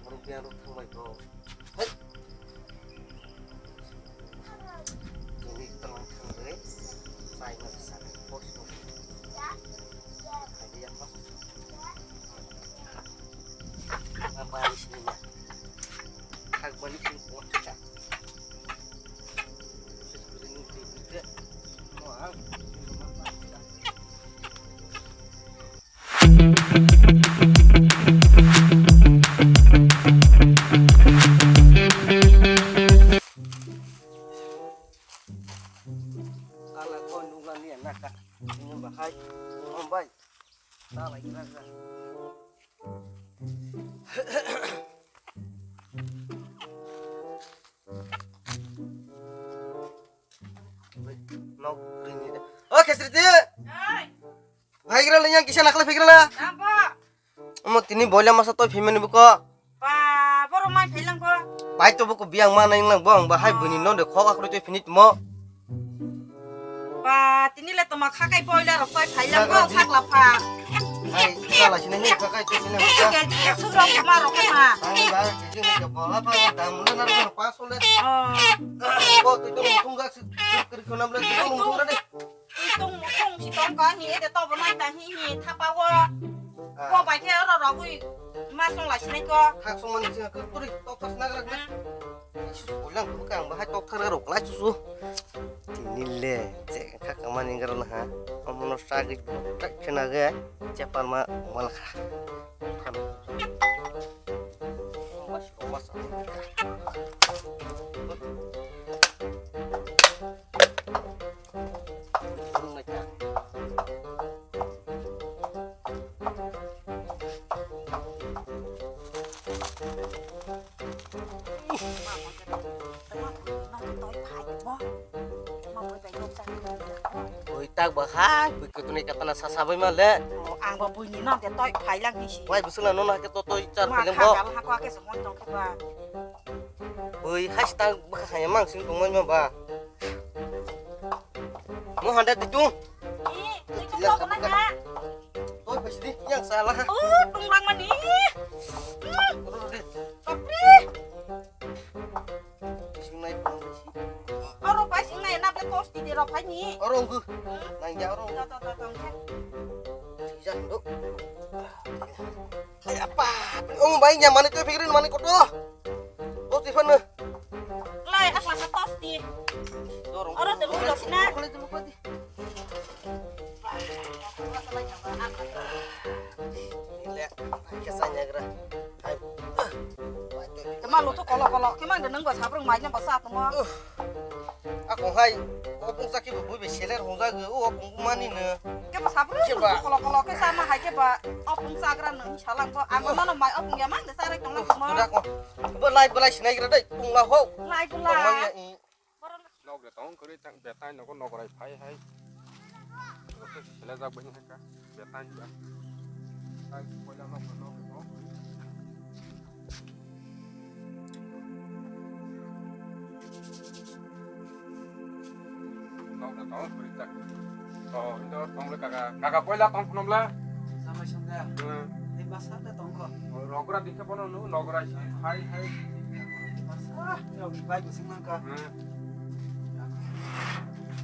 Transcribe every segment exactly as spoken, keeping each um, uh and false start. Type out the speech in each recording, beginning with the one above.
Biang rok thangbai bro. Hai. Tini tong thangbai. Sai ma sa post mo. Hai ya ma. Apa ni sini ma. Hak balik sini post ka. Mo ang. Sala ko nunga ni na ka. Ini bahai. Ngombai. Sala ira ka. Nok rini de. O Khesriti. Oi. Bhai gira le yang kisa nakhle phigra la. Tambo. Omo tini boila masa toi phimani buko. Ba, boro mai phailang ko. Pai to buko biang ma nang lang bong ba hai buni no de khok akhro toi phini tmo. Ba, tini le toma khakai boila rok toi phailang ko Nagra di. Sakla pha. Hai sala sini ni khakai toi phini. Ke ke ke surok ma rok ma. Ang ba ke ni ke bola pa dam le nar ko pa sole. Oh. Ko toi to mung ga sik sik kri khonam le to mung ga de. Twi tong mung tong si tong ka hi ede to bo nai ta hi hi thapa wo. Ah. Ko bai khe oro rogwi ma song lai sinai ko. Thak song mani sing ka kuri tok thas nagrak na. Hmm. Isu ulang ko ka ang bahai tok thar rok lai su su. Tini le je kha ka mani gar na ha. Omono sa gi tak khena ge. Chepar ma mal kha. Oi tak ba hai, bui kutunai katana sasabai ma le. Oh, ang ba bui ni no de toi phai lang ni si. Wai busula no na ke to toi char phai lang bo. Ma kha gal ha ko ke se mon tong ke ba. Bui hai sta ba kha ya mang sing tong mai ma ba. Mo handa ti tung. Ih, itu kok kena ya? Oh, pasti yang salah. Oh, tunglang mani. Oro deh. Tapi. Sing naik pun sih. Oro pai sing naik nap le kos di ro pai ni. Oro ngu. Nang ya oro. Tau tau tau tau. Ijak dok. Hai apa? Oh, bai nyamani tu pikirin mani koto. Oh, Stefan. Lai, akla sa tos di. Oro te lupa sina. Lupa di, lupa di. Ile, ke sanya gra. Hai. Tema lutu kolo kolo. Kemang de nang ba sabrung mai na ba sa tuma. Ako hai, opung saki bu bu be seler hong jago, o opung mani ne. Keba sabrung kolo kolo ke sama hai keba opung sagra nang salang ko. Amo nono mai opung ya mang de sarai tong lang mo. Belai belai sinai gra dai, pung la ho. Lai belai. Nok de tong kori tang betai nogo nograi phai hai. Sele jak bai haka betai ba. Tai koila nok nok nok. Tong tong kuri tak. To, indo tong le kaka. Kaka koila tong phunum le. Samai songda. Hmm. Di masa da tong ko. Rogra dikhe bono nu, nogra si. Hai, hai. Masa, ya, bai bising nang ka. Hmm.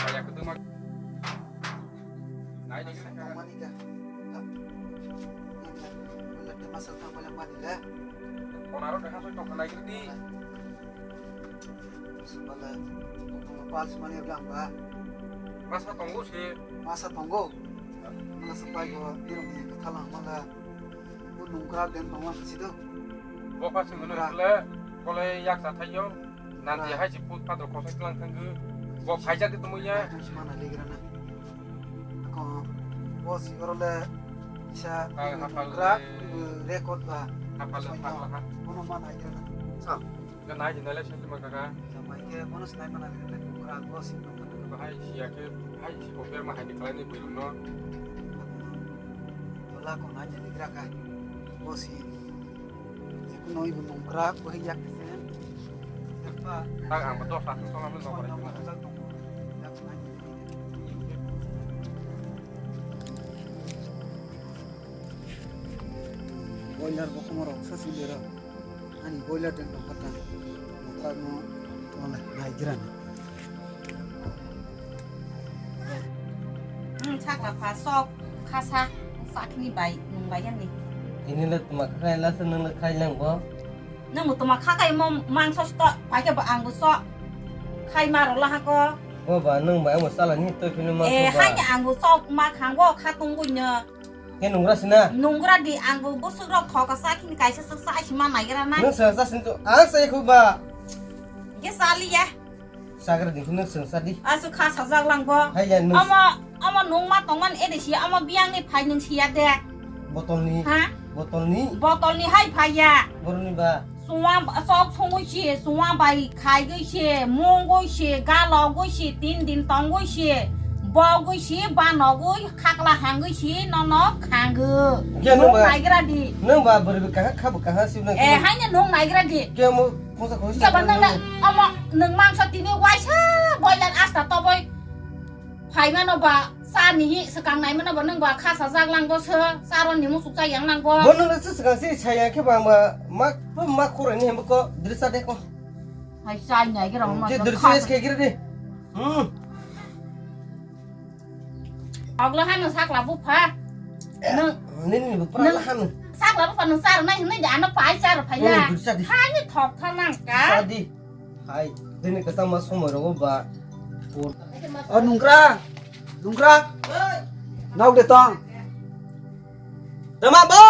Kaya kutu mak. Nai, nai, nai, kaka. Mani ka. Masa tong koila mani le. Konaro dekha soi tong nai kiri di. Sumala, pals mani blang ba. Masa tongo se. Masa tongo. Mala sapai go, birong ni kathalang mala. Bu nungkra den tongma sido. Bo pa sing no kole, kole yak sa thayo. Nandi hai si put padro khosai tlang thanggu. Bo phaijak de tumu ya. Mana ligra na. Ako, bo si oro le isa nungkra record ba. Hapal hapal ha. Bono mana ligra na. Sa. Ka nai jinai le sentiment kaka. Samai ke bono sinai mana le kura ko si no mana. Bahai siya ke, hai si ko ber ma hai ni kalai ni bui no. Tola ko nai jani gra ka. Ko si. Si ko noi bu nung kra ko hi yak se. Serpa. Ta ang ba dos asung song am no kore. Boiler bo khomorok sa si bera. Ani boiler tank tong kha ta. Nokra no tong nai gira ni. Hmm, sakla pha sok khasa sakni bai nung bai ani. Ini le tuma khai la se nung le khai lang bo. Nang bo tuma kha kai mo mangso sto pai ke ba ang bo so khai ma ro la ha ko. Bo ba nung bai mo sala ni to phinu ma. Eh, so ba. Hai ang bo sok ma khang bo kha tung bui no. Khe nungra sina? Nungra di, ang bo bwswk rok thoka sa khini kaisa swk sa aisi ma naigra na. Nung sa sa sin to, ang sa ikhu ba. Ge sali ya. Sagra di, nung sa sa di. Asu kha sajak lang bo. Hai ya, nung. Omo, omo nung ma tongman ede si, omo biyang ni phai nung si ya de. Botol ni. Ha? Botol ni. Botol ni hai phai ya. Borok ni ba. Suwa sok songwi se, suwa bai khaigwi se, mungwi se, galogwi se, tin din tongwi se, bogwi se, banogwi, khakla hangwi se, nono khango. Khe nung ba, naigra di. Nung ba bwrwi kaha, kha bo kaha, sibna. Eh, haino nung naigra di. Khe mo, phungsa khoi. Khe ba nung na, omo, nung mangsa tini waisa, boiler asta toboi. Phaimano ba, sa nihi swkang naimano ba, nwng ba kha sajak lang bo sw, sa ro ni musuk cha yang lang bo. Bo nwng se swkang se saya khe ba, ma, ma, ma khoro ni hembo ko, drisa de ko. Hai chai nai gira ma. Ke drisa es ke gira de. Hmm. Oglo hanu sakla bupha. Nini bupha la hanu. Sakla bupha nung sar nai hinai de ano pai sar phai ya. Hani thok tha nang ka. Sadi. Hai, dini kata ma somoi rogo ba. O nungkra, nungkra. Nok de tong. Tama bo.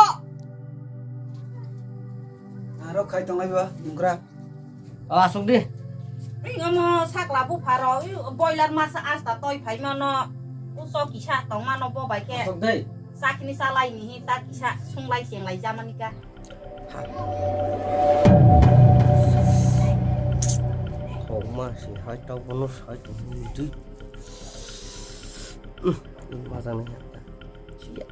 Aro khai tong lai ba nungkra. O asuk di. Ring omo sakla bu pharo, boiler masa asta toi phai mano. Uso kisa tong mano bo bai khe. Asuk dei. Sakni salai ni hi ta kisa sunglai chenglai jamani ka. Thokma se hai tok bono sai tong di. Umm, ini majang nai ta. Siya.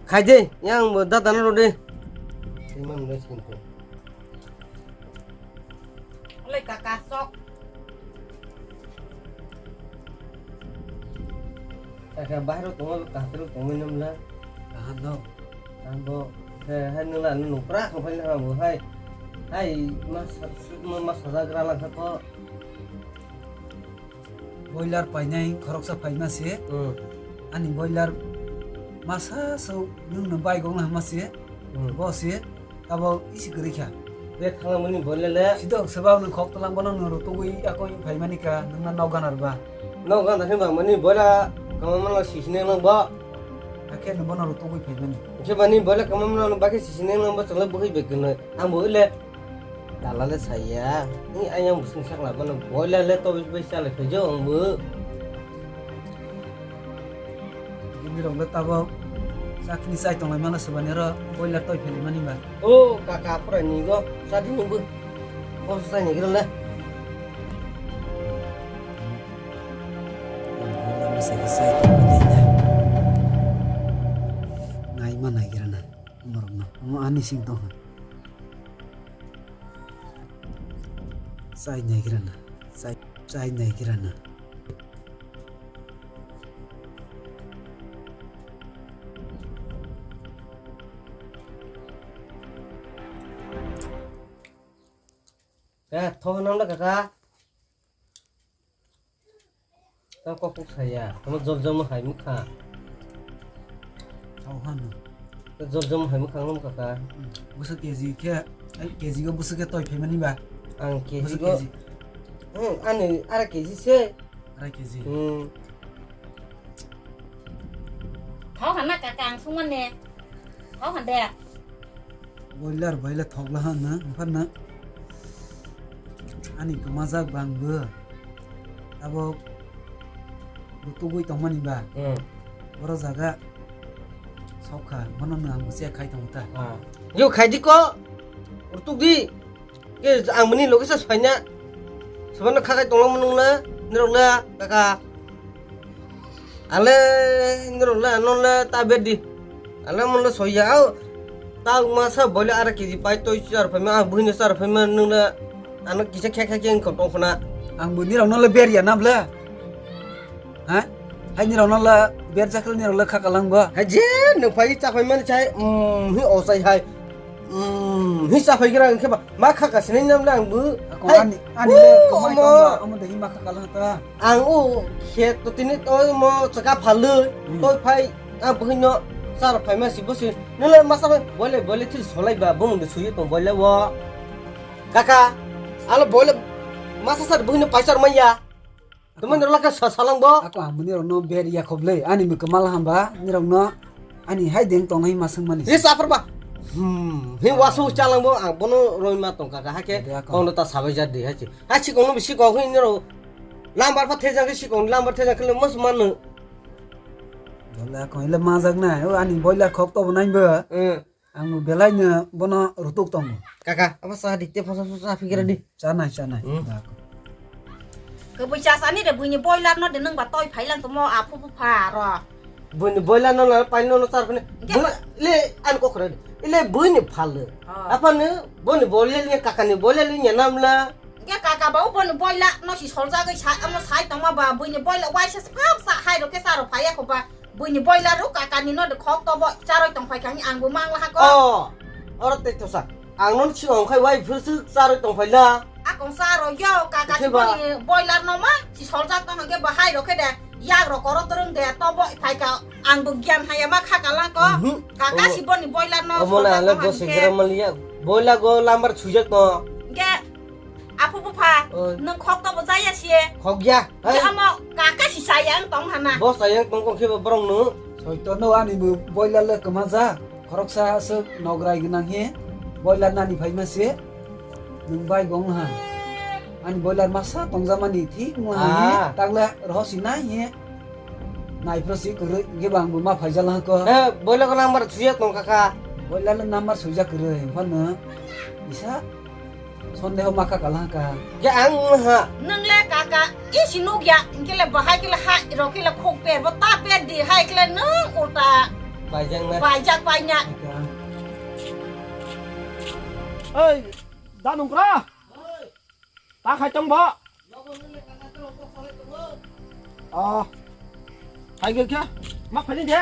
Khai de, yang bo dada no de. Imam no sin ko. Oleh kakak sok. Kaka bahai rok tongo, kaham rok tongwi nang bwla. Kaham no. Kaham bo. He, he, nwng la, nwng pra kha phai nang bo, hai. Hai, ma sa-, ma, ma sajagra lang kha to. Boiler painai khoroksa phaima se. Hmm. Ani boiler masa so nwng no bai gong hama se. Hmm. Bo se. Abo isi kwrwi kha. Be thanglangmani boiler le. Sidok sebab nwng khok tlang bono nwng rutugwi ako phaimani ka nwngna nok ganar ba. Nok ganar hinba mani boiler kamamano sisine lang bo. Hakhe nwng bono rutugwi phaimani. Khe bani boiler kamamano bakhe sisine lang bo chwla bwkhwi be kwnwi. Ang bo le dalale saya. Ni ayang bwswng sakla bono boiler le tobis bai chalai phaijo ang bo. Bini rok le tabok chakni chai tonglai mano swbani oro boiler toi pheli mani ba. O kaka pura ni go chadi ni bo. Bo chai ni gre le. Nai ma nai gira na. Norok no. Mo ani sing tong. Chai nai gira na. Chai, chai nai gira na. Ka, thok nam da kaka. Ta kok kok saya, tamo jol jol hai mukha. Thok hano. Ta jol jol hai mukha ngam kaka. Busa K G khe, ai K G go busa khe toi phaimani ba. Ang K G busa go. K G. Hmm, ani ara K G se. Arai K G. Hmm. Thok hana kaka ang sungmane. Thok hande. Boiler, boiler thok la hana, hana. Ani kwmajak bang bo. Abo rutugwi tongmani ba. Hmm. Boro jaga sokha, bono nwng ang busia khai tongo ta. Ah. Yo khai di ko. Rutuk di. Ke ang mani loge sa saina. Sabana khakai tongla munung la, nirok la, kaka. Ale, nirok la, non la, ta bedi. Ale mun la soya au. Ta ma sa boile ara K G pai toi char phaima, ah, buhini char phaima nung la. Ano kisa khe khe khe ko tong khna. Ang buni rok no le ber ya nam la. Ha? Hai ni rok no la ber jakal ni rok la kha kalang bo. Hai je no phai cha phai man chai, mm, hi o chai hai. Hmm, hi cha phai gra hwnkhe ba ma kha ka sinai nam le ang bu. Ako Hai. ani, ani le Oh, kamai omo. tong ba, omo de hi ma kha kala ta. Ang o khet to tini to mo chaka phalwi. Hmm. Toi phai a buhino char phai ma si busi. Nule masa phai bole bole thil solai ba bumung de suyu tong bole wo. Kaka, alo bole masa sar buhino paisar maya. Tumani rok laka sa salang bo. Ako ang bini rok no ber ya khob le. Ani mukhe mal hamba ni rok no ani hai deng tong hai ma swng mani. Ye safar ba. Hmm, he wasu chalang bo ang bono roi ma tong kaka hake. Ade ako. Kono ta sabai ja de hachi. Hachi kono bisi ko hin ro. Lambar pa thejang ke si kono lambar thejang ke le mos manu. Dole ako ile majak na. O ani boiler khok to bo nai bo. Hmm. Ang belai no bono rutuk tongo. Kaka, apa sa di te phosa phosa fikir di. Chanai, chanai. Hmm. Dak. Kwbui chasani de buini boiler no de nang ba toi phailang tomo aphu phu pha ro. Buini boiler no la paino no char phane. Enke Bu-, le an ko khre. Ile buini phal. Ah. Apa ne boni boiler ni kaka ni boiler ni nam la. Enke kaka ba boni boiler no si soljagwi sa amo sai tongma ba buini boiler waisa phap sa hai ro ke sa ro phaya ko ba. Buini boiler rok kakani no de khok tobo charoi tongphai kha, ang bo mangla ha ko. Oh, oro tei tosa. Ang non si ong khai wai phir su charoi tongphai la. Akong sa ro yo kaka si Khe ba? Boni boiler no ma si soljak tong hangke bahai ro khe de yak ro koro torong de tobo phai ka ang bo gyan haya ma kha kalang ko. Mhm. Kaka Omo-, si boni boiler no omo na soljak le tong bo hangke. Segra maliya. Boiler go lambar sujak to. Enke Aphu bupha, Oi. Nwng khok to bo jaya siye. Khok ya. Hei. Amo kaka si sayang tong hana. Bo sayang tong kong khe bo borok no. Soito no ani bo boiler le kama ja. Khoroksa aswk nograi gwnang he. Boiler nani phaima se. Nwng bai gong ha. Ani boiler masa tongja mani thik mo ha he. Ah. Tagla roho si nai he. Nai pro si kwrwi ge bang bo ma phaijal ha ko. Eh, boiler ko number suya tong kaka. Boiler le number suya kwrwi. Phano isa Sondeho ma kaka lang ka. Ya ang ha. Nwng le kaka, isi nuk ya, hingke le bahai ke le ha, ro ke le khok per, bo ta per di, hai ke le nwng ulta. Baijak na. Baijak pai nya. Oi, da nungkra. Ta khai tong bo. Ah. Hai ge kya? Ma phani de.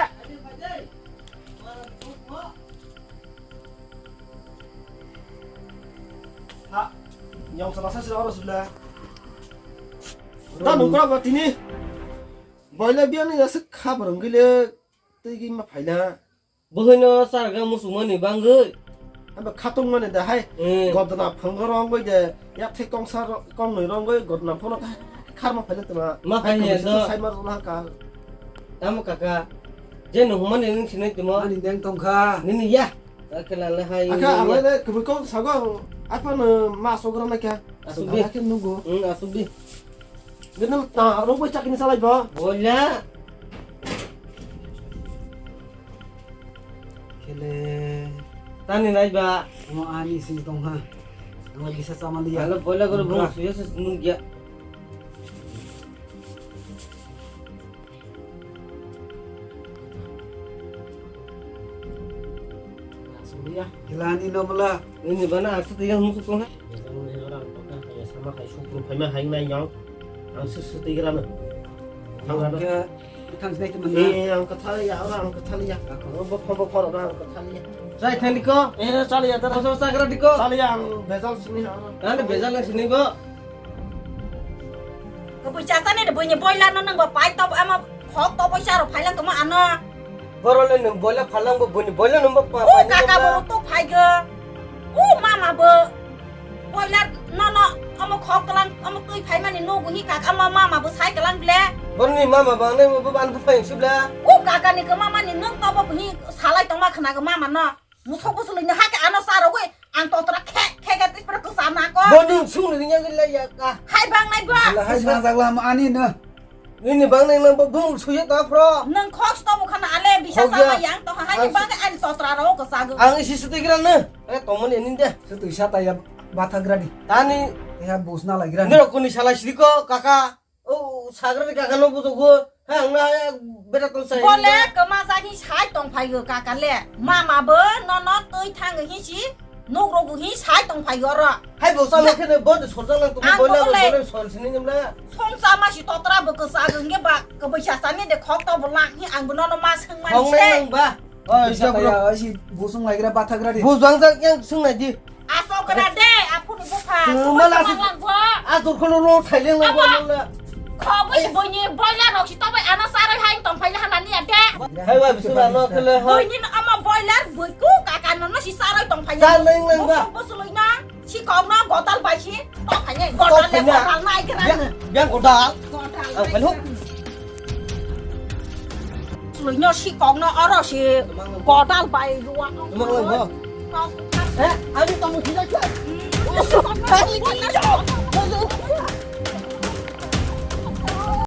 Ha. Nyong sama sa sila oro sila. Da nungkra ba tini. Boile biang ni asik kha barang gile. Tei gi ma phaila. Buhino sarga musumani bangwi. Aba khatung mani da hai. Hmm. Godna phanggo rongwi de. Yak thai kongsa ro-, kongnwi rongwi godna phono kha-, kharma phaila tuma. Ma hai phai kami ya sa do. Sai mar na ka. Tamo kaka. Je no humani ning sinai tuma. Ani deng tongkha. Nini ya. Akela le hai. Aka nini ya. Awai le kubui kong sago. Apa no ma sogra na kya? Asuk di. Sogra kya nugo. Hmm, asuk di. Gini ta rongwi chakini salai ba. Bola. Kele. Tani nai ba. Omo ani sing tong ha. Omo bisa sama liya. Alo bola guru bung suya se nungya. Suya. Gilani no bela. Ini bana aku tiga musuh tong ha. Sama kai supru phaima hai nai yang. Ang se se tigra no. Thang ra. Ke thang sinai teman. Eh, ang kathali ya, ora ang kathali ya. Bo pho bo pho ora ang kathali ya. Sai thani ko. Eh, chali ya, tara. Boso sagra diko. Chali ya, ang bezal sini ha. Ane bezal nang sini bo. Ko bui chasa ne de bui ni boila no nang ba pai to ama khok to boisa ro phailang to ma ano. Boro le nung boila phalang bo bui ni boila nung ba pa. O kaka bo to phai ge. O mama bo. Boiler no no, omo khok kalang, omo twi phaimani no buhi kak, omo mama bo sai kalang ble. Borni mama bang nai bo ban buphai sibla. O kaka ni kama mani nung to bo buhi salai tongma khna ga mama no. Musok busu lini hake ano saro goi, ang totra khe khe khe tipra kusa na ko. Bo nung sung ni yang le ya ka. Hai bang nai ba. Hai bang jagla ani no. Nini bang nang nang bung suya ta pro. Nang khos to bukha na ale bisa sama yang to hai bang ani totra ro ko sagu. Ang isi suti gira na. Eh tomoni ninde. Suti sata ya batha gira di. Tani. Ya bus na la gira. Niro kuni sala sidi ko kaka. O sagra ni kaka no bujo go. Ha ang na beta to sai. Bole kama sa hi sai tong phai go kaka le. Mama bo no no tui thang hi si. Nok rogo hi sai tong phai oro. Hai bo sa khe ne bo de sorjak nang to. Ang boila bo le boila sor sini nimla. Song sa ma si totra bo ko sa ge ba ko bo sa sa ni de khok to bo lang hi ang bo no no ma sang ma ni se. Khok nang ba. Oi, Bisa jabra. Kaya, oi, si busung lagi ra, bathagra di. Bus bang jak yang sung nai di. Asok kena de, aku ni bupha. Tengah Semua malah si langbo. Atur kono ro thaileng langbo Apa? Nang na. Khoboi boini boiler rok si tobai ano sarai hain tong phaile hana ni ade. Hai wa bisu na no kele ha. Boini no ama boiler boiku kaka no no si sarai tong phaile. Sa leng leng ba. Bosu bosu loi na. Sikok no godal bai si tong phaile. Godal le godal nai kena. Yang godal. Godal. Ang phaile. Loino sikok no oro si godal bai ruwa. Emang lo bo. Eh, ani kamu tidak jelas.